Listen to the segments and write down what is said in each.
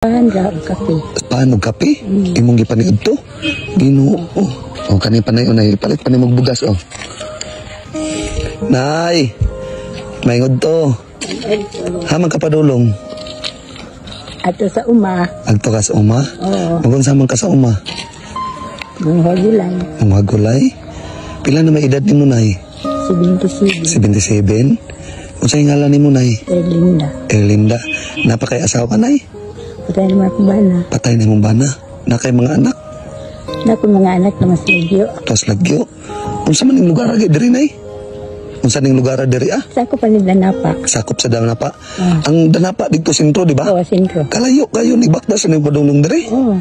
Pan ra og kape. Paano kape? Imong gipaniud to? Ginoo. O kani panay unay palit pa nimo bugas oh. Nay. Maingod to. Haman ka padulong. Ato sa uma. Agto ka sa uma. Oo. Magunsa man ka sa uma. Mga gulay. Mga gulay. Pila na may edad nimo, Nay? 77. 77. Unsay ngalan nimo, Nay? Erlinda. Erlinda. Napakay asawa, Nay? Patay naman akong bana. Patay na imong bana. Nakay mga anak. Na akong mga anak na mas lagyo. Tos lagyo. Unsa man ning lugar agi diri, Nay? Unsa ning lugar diri ah? Sa ako pa ni Danapa. Sakop sa Danapa. Ah. Ang Danapa didto sentro, di ba? Oo, sentro. Kalayo kayo ni bakda sa ning padulong diri. Oo.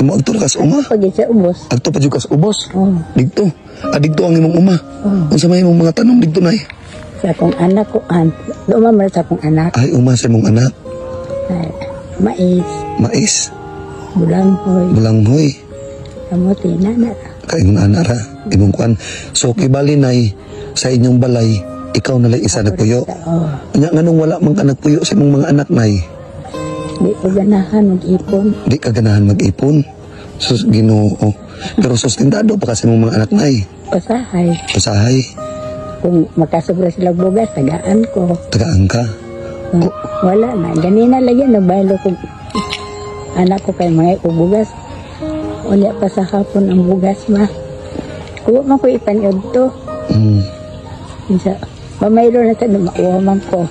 Imo agto ka sa uma. Pag sa ubos. Agto pa jud ka sa ubos. Oo. Didto. Ah, didto ang imong uma. Oo. Unsa may imong mga tanong didto, Nay? Sa akong anak ko, an. Uma man sa akong anak. Ay, uma sa imong anak. Ay, mais, Mais, bulanghoy, bulanghoy, kamote, nana. Kaingon ana ra imong kuan. So kibali, Nay, sa inyong balay ikaw na lang isa nagpuyo. Oo. Nya nganong wala man ka nagpuyo sa imong mga anak, Nay? Di ko ganahan mag-ipon. Di ka ganahan mag-ipon. Sus, Ginoo. Pero sustentado pa kasi imong mga anak, Nay? Usahay. Usahay. Kung makasobra sila bugas, tagaan ko. Tagaan ka. Oh, wala na. Ganina lagi, nabaylo ko. Anak ko kay mga bugas. Unya pa sa hapon ang bugas ma. Kuha man ko ipaniod to. Insa, mamayro na sa mauwa man ko.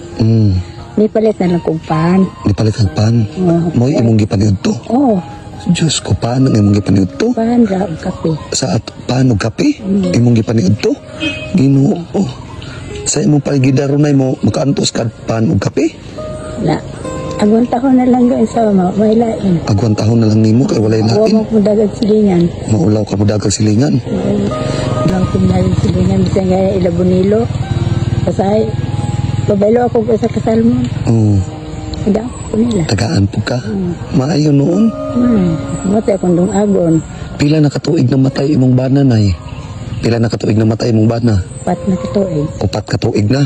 Ni palit na lang kong pan. Di palit ang pan. Oo. Mo'y imong gipaniud to. Oo, Diyos ko, paano ang imong gipaniud to? Pan ra og kape. Sa at paano kape? Imong gipaniud to? Ginoo. Sa imong paligid nay mo makaantos ka pan og kape? Na. Agon taon na lang gawin sa ma, may lain. Agwan tahon na lang nimo kay walay Uwa lain. mo kong dagag silingan. Maulaw ka mo dagang silingan. Uwa kong dagag silingan. Bisan nga ilabunilo. Pasahay. Babaylo ako sa kasalmon. Oo. Hindi ako nila. Tagaan po ka. Maayo noon. Mati akong dungagon. Pila na katuig na matay imong bana, Nay? Pila na katuig na matay imong bana? 4 na katuig. 4 katuig na.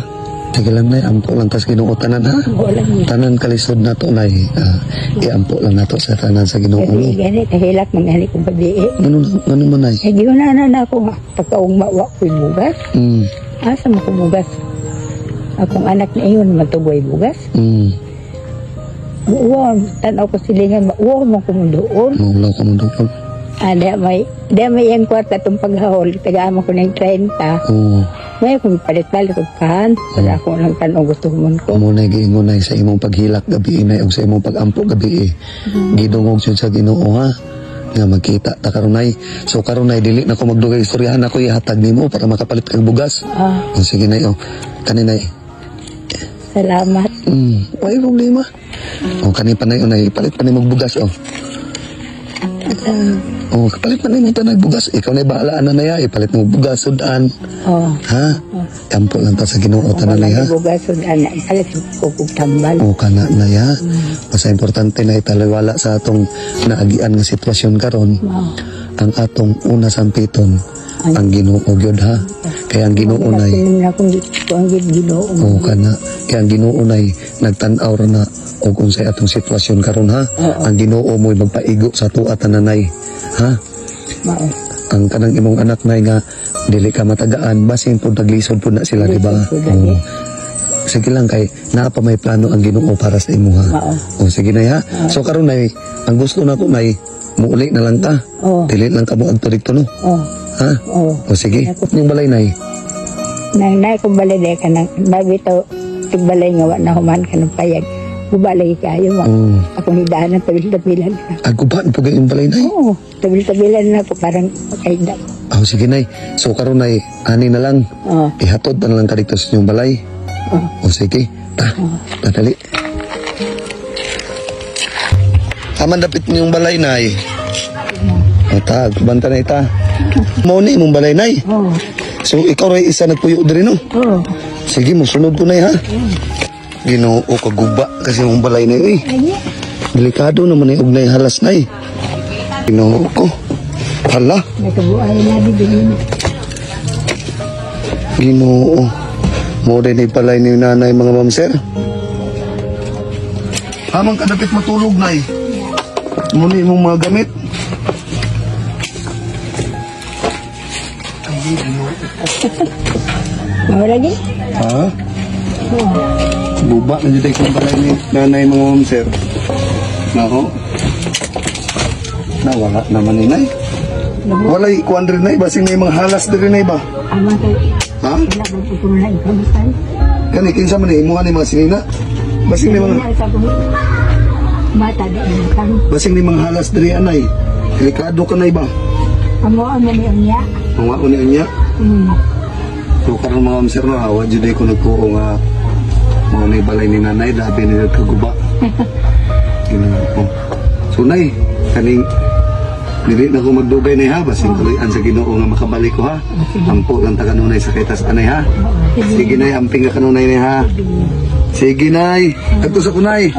Sige lang, Nay, ampo lang tas Ginoo tanan ha. Wala niya. Tanan kalisod nato, Nay. Ah, iampo lang nato sa tanan sa Ginoo Kasi no. gani, kahilak mga kong gabi. Ngano ngano man, Nay? Eh, giuna na na ako nga. Pagkaugma, wa ko'y bugas. Asa mo ko bugas? Akong anak na iyon, matuboy bugas. Uwa, tanaw ko silingan, uwa mo ko mo doon. Maulaw ka mo doon. Ah, di may yung kwarta itong paghahol. Tagaan ko ng 30. Oo. May akong palit-palit og pan. Para ako lang tanong gusto mo ko. Mo na giingon, Nay, sa imong paghilak gabi, Nay, ug sa imong pagampo gabi. Gidungog jud sa Ginoo ha nga magkita ta karon, Nay. So karon, Nay, dili na ko magdugay istoryahan, ako ihatag nimo para makapalit kag bugas. Ah, Oh, sige, Nay, oh. Kani, Nay. Salamat. Way problema. Oh, kani pa nay, oh, palit pa nimo bugas oh. Oh, kapalit pa nimo tanag bugas. Ikaw na bahala na na ya, ipalit mo bugas sudan. Oh. Ha? Ampo lang ta sa Ginoo tanan na ya. Bugas anak, palit ko kog tambal. O kana na ya. Basta importante na italiwala sa atong naagian nga sitwasyon karon. Oh. Ang atong una sampiton ang Ginoo gyud ha. Kaya ang Ginoo nay Nay akong ang Ginoo. O kana kaya ang Ginoo nay nagtan-aw ra na og unsay atong sitwasyon karon ha. Oo. Ang Ginoo mo'y magpaigo sa tuwa tananay ha. Mao. Ang kanang imong anak nay nga dili ka matagaan basin pud naglisod pud na sila, di ba? Lisod pud lagi. Oo. Sige lang kay naa pa may plano ang Ginoo para sa imo ha. Mao. O sige na ha. So karon nay, ang gusto nako nay, muuli na lang ka. Oh. Dili lang ka mo adto dito no. Oh. Ha? Oh. O sige. Yung balay, Nay. Nang nay kong balay day ka nang nabitaw tigbalay nga wa na human ka ng payag. Guba lagi kayo ma. Oh. Ako ni daan ng tabil-tabilan na. Aguban po yung balay, Nay. Oo, tabil-tabilan na ako parang makaida. Oh, sige, Nay. So karon nay, ani na lang. Oh. Ihatod na lang ka dito sa inyong balay. Oh. O sige. Ta, tadali. Aman dapit niyong balay, Nay. O ta, banta na ita. Mao ni imong balay, Nay. Oh. So ikaw ray isa nagpuyo diri no. Oh. Sige, mosunod ko nay ha. Ginoo kaguba kasi imong balay na eh. Ay, Delikado naman ay ugnay halas nay. Ginoo ko. Hala, nakabuhay na di din. Ginoo. Mo din ay balay ni nanay, mga ma'am sir. Hamang kadapit matulog, Nay. Muna imong mga gamit. Ay, ano? Mao lagi. Ha? Buba na dito kung balay ni nanay, mga ma'am sir. Nako. Nawala naman ni nay. Walay kuan rin nay, basing may mga halas diri nay ba? Ama kay Ha? wala ba ko na ikamutan. Kani kinsa man ni imuha ni mga sinina? Basing may mga Wala sa kong bata di ang basing may mga halas diri anay. Delikado ka nay ba? Amo ang ni unya. Mga uni niya. So karon, mga ma'am sir, no, hawa jud ko nagkuo nga mga ni balay ni nanay labi ni nagkaguba. Ginoo ko. So nay, kaning dili na ko magdugay nay ha, basin tuloy-an sa Ginoo nga makabalik ko ha. Ampo lang ta kanunay sa kitas anay ha. Sige nay, amping ka kanunay nay ha. Sige nay, adto sa kunay.